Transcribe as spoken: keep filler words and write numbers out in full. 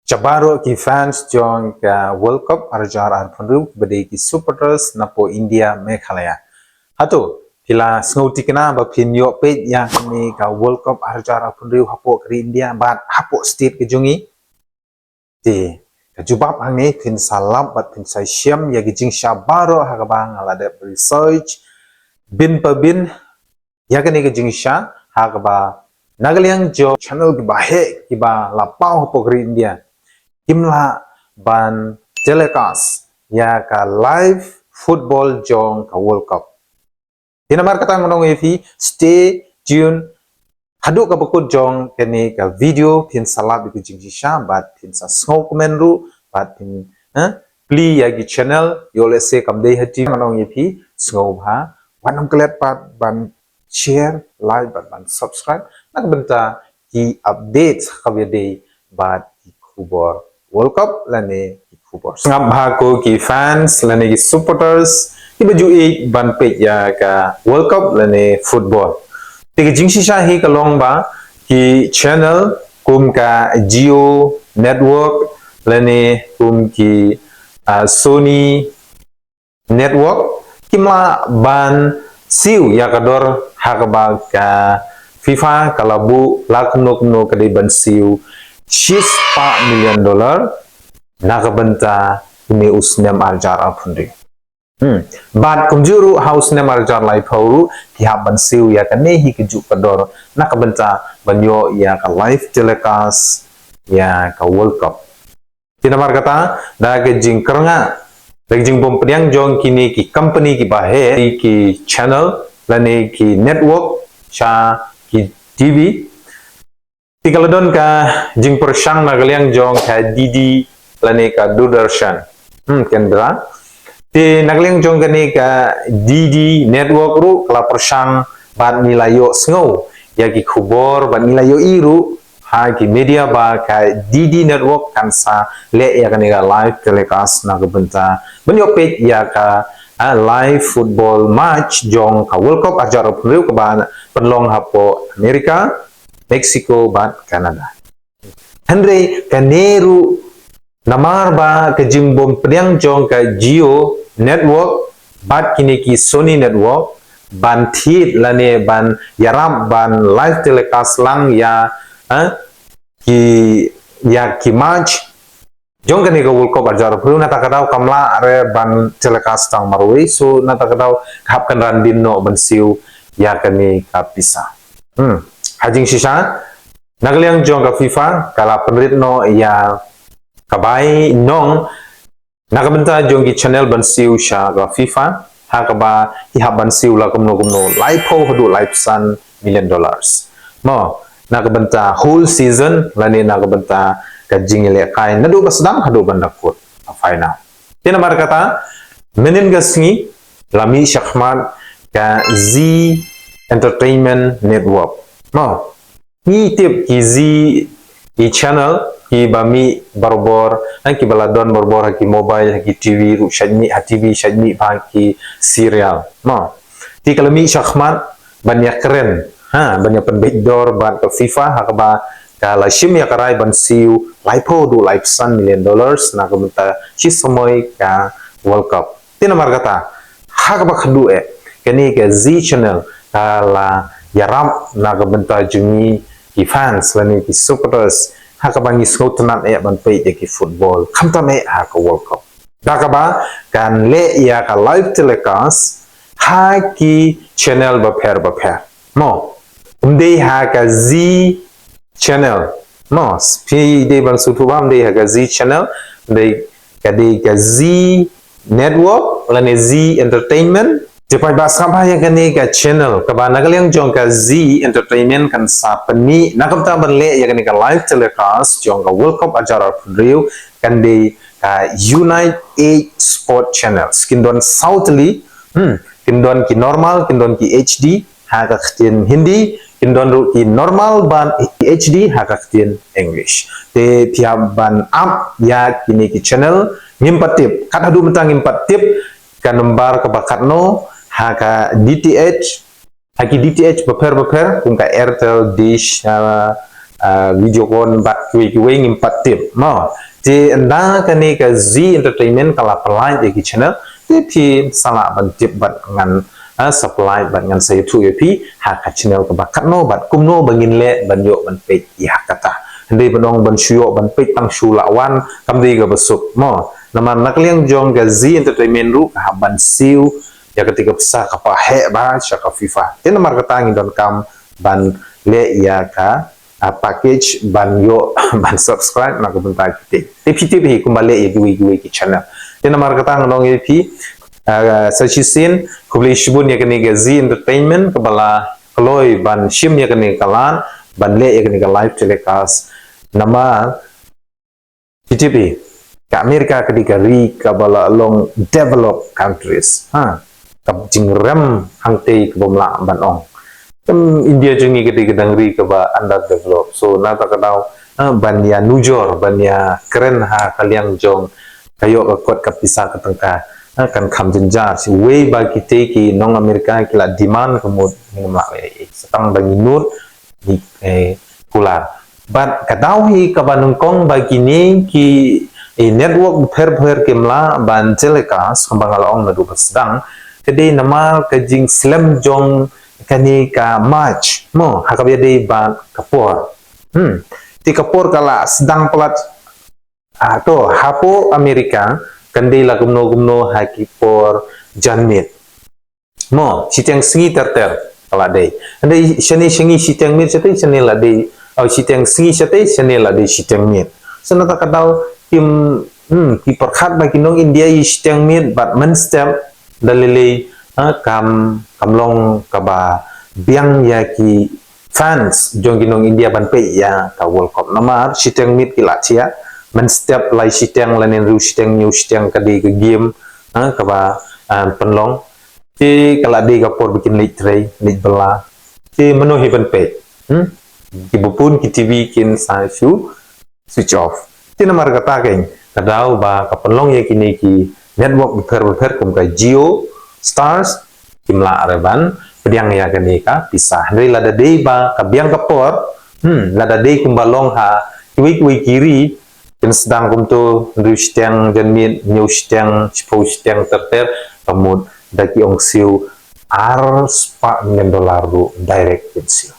Sha baroh ki fans jong ka World Cup arhajar arphew hynriew, ba dei ki supporters napoh India Meghalaya. Hato phi la sngewthikna ba phin ïoh peit ïa kane ka World Cup arhajar arphew hynriew hapoh ka ri India bad hapoh state ka jong ngi? Te ka jubab hangne phin sa lap bad phin sa shem ïa ki jingshisha baroh ha kaba nga la dep research bin pa bin ïa kane ka jingshisha, ha kaba na ka liang jong channel kiba heh kiba la paw hapoh ka ri India kim lah ban telecast ïa ka live football jong ka World Cup. Te namar kata ngan ong ïa phi, stay tuned haduh kaba kut jong kane ka video, phin sa lap ïa ki jingshisha bad phin sa sngew kmen ruh bad phin, eh, plie ïa ki channel, ïoh lehse kam dei ha T V, ngan ong ïa phi, sngewbha wat nym klet pat ban share, like bad ban subscribe na ka bynta ki updates ha kaba ïadei bad ki khubor World Cup lane ki khubor. Sngap bha ko ki fans lane ki supporters kiba ju ïeit ban peit ïa ka World Cup lane football. Te ka jingshisha hi ka long ba ki channel kum ka Jio Network lane kum ki, ah, Sony Network kim lah ban siew ïa ka dor ha kaba ka FIFA ka la buh la kumno kumno, ka dei ban siew shispah million dollar na ka bynta une u snem arhajar arphew hynriew. Hmm. Bad kumjuh ruh ha u snem arhajar laiphew ruh ki hap ban siew ïa kane hi kajuh ka dor na ka bynta ban ïoh ïa ka live telecast ïa ka World Cup. Te namar kata, da ka jingkyrngah, da ka jingbym pdiang jong kine ki company kiba heh, ki channel lane ki network sha ki T V, te ka la don ka jingpyrshang na ka liang jong ka D D lane ka Doordarshan. Hmm, Kendra. Te na ka liang jong kane ka D D Network ruh ka la pyrshang bad ngi la ïoh sngew ïa ki khubor bad ngi la ïohi ruh ha ki media ba ka D D Network kan sa leh ïa kane ka live telecast na ka bynta ban ïoh peit ïa ka, ah, live football match jong ka World Cup arhajar arphew hynriew kaba pynlong hapoh America, Mexico bad Canada. Hynrei kane ruh namar ba ka jingbym pdiang jong ka Jio Network bad kine ki Sony Network ban thied lane ban ïarap ban live telecast lang ïa, eh, ki, ïa ki match jong kane ka World Cup arhajar arphew hynriew, na kata ka daw kam lah re ban telecast tang marwei, so na kata ka daw ka hap kynran dien noh ban siew ïa kane ka pisa. Hmm. Ha jingshisha, na ka liang jong ka FIFA ka la pynrit noh ïa ka bai nong na ka bynta jong ki channel ban siew sha ka FIFA, ha kaba ki hap ban siew la kumno kumno laiphew haduh laiphew san million dollars. Mo, na ka bynta whole season lane na ka bynta ka jingïalehkai naduh ba sdang haduh ban da kut ka final. Te namar kata, mynhynnin ka sngi la mih shakhmat ka Zee Entertainment Network. Mo, ngi tip ki Zee, ki channel kiba mih barabor, ha, kiba la don barabor ha ki mobile, ha ki T V ruh shait mih, ha T V shait mih ba ki serial. Mo, te ka la mih shakhmat ban ïakren, ha, ban ïapynbeit dor bad ka FIFA ha kaba ka la shim ïa ka rai ban siew laiphew haduh laiphew san million dollars na ka bynta shi samoi ka World Cup. Te namar kata, ha kaba khadduh eh, kane ka Zee Channel ka la ïarap na ka bynta jong ngi ki fans lane ki supporters, ha kaba ngi sngewtynnat eh ban peit ïa ki football, khamtam eh ha ka World Cup. Da kaba kan leh ïa ka live telecast ha ki channel bapher bapher. Mo, ym dei ha ka Zee Channel. Mo, phi dei ban sngewthuh ba ym dei ha ka Zee Channel, ym dei, ka dei ka Zee Network lane Zee Entertainment. Te paidbah, sngap bha ïa kane ka channel kaba na ka liang jong ka Zee Entertainment kan sa pynmih na ka bynta ban leh ïa kane ka live telecast jong ka World Cup arhajar arphew hynriew, kan dei ka Unite eight Sport Channels. Kin don saw tylli, hmm, kin don ki normal, kin don ki H D ha ka ktien Hindi, kin don ruh ki normal bad ki H D ha ka ktien English. Te phi hap ban ap ïa kine ki channel, ngim pat tip, kat haduh mynta ngim pat tip ka number kaba katno ha ka D T H, ha ki D T H bapher bapher kum ka Airtel, Dish, ah, ah, Videocon bad kiwei kiwei ngim pat tip mo. Te ynda kane ka Zee Entertainment ka la pynlait ïa ki channel, te phi sa lah ban tip bad ngan, ah, sa pynlait bad ngan sa ïathuh ïa phi ha ka channel kaba katno bad kumno ba ngin leh ban ïoh ban peit ïa kata. Hynrei ban ong ban shu ïoh ban peit tang shu la wan, kam dei kaba suk mo. Namar na ka liang jong ka Zee Entertainment ruh ka hap ban siew ïa kata ka pisa kaba heh bha sha ka FIFA. Te namar kata ngi donkam ban leh ïa ka, ah, package ban ïoh ban subscribe na ka bynta kiti. Te phi tip hi kumba leh ïa kiwei kiwei ki channel. Te namar kata ngan ong ïa phi, ah, sa shisien khublei shibun ïa kane ka Zee Entertainment kaba la kloi ban shim ïa kane ka lad ban leh ïa kane ka live telecast. Namar phi tip hi, ka America ka dei ka ri kaba la long developed countries. Ha, ka jingrem hangtei kaba mlah ban ong. Kum India jong ngi ka dei ka dang ri kaba underdeveloped. So, na kata ka daw, ha, ban ïa nujor, ban ïa kren ha ka liang jong ka ïoh ka kot ka pisa ka tyngka, ha, kan kham jynjar. Shi wei ba kitei ki nong America ki la demand ka mut ngim lah, eh, eh, sa tang ba ngi nud, ngi, eh, kular. Bad ka daw hi kaba nyngkong ba kine ki, eh, network pher pher kim lah ban telecast kumba nga la ong naduh ba sdang. Ka dei namar ka jingslem jong kane ka match mo, ha kaba ïadei bad ka por. Hmm. Te ka por ka la sdang palat, ah, to, hapoh America kan dei la kumno kumno ha ki por janmiet. Mo, shiteng sngi ter ter ka la dei. Hynrei shane sngi shiteng miet shatei shane la dei, oh, shiteng sngi shatei shane la dei shiteng miet. So na kata ka daw kim, hmm, ki pyrkhat ba ki nong India ïa shiteng miet bad mynstep da lei lei, ha, kam, kam long kaba biang ïa ki fans jong ki nong India ban peit ïa ka World Cup. Namar shiteng miet ki la thiah, mynstep lai shiteng lane hynriew shiteng hynñiew shiteng ka dei ka game, ha, kaba, ah, pynlong. Te ka la dei ka por ba kin leit trei, leit bylla. Te mano hi ban peit? Hmm? Ki bapun ki T V kin sa shu switch off. Te namar kata kein ka daw ba ka pynlong ïa kine ki network bapher bapher kum ka Jio, Stars, kim lah re ban pdiang ïa kane ka pisa. Hynrei lada dei ba ka biang ka por, hmm, lada dei kumba long ha kiwei kiwei ki ri, kin sdang kumto hynriew shiteng janmiet, hynñiew shiteng, shiphew shiteng ter ter, ka mut da ki ong siew ar spah million dollar ruh direct kin siew.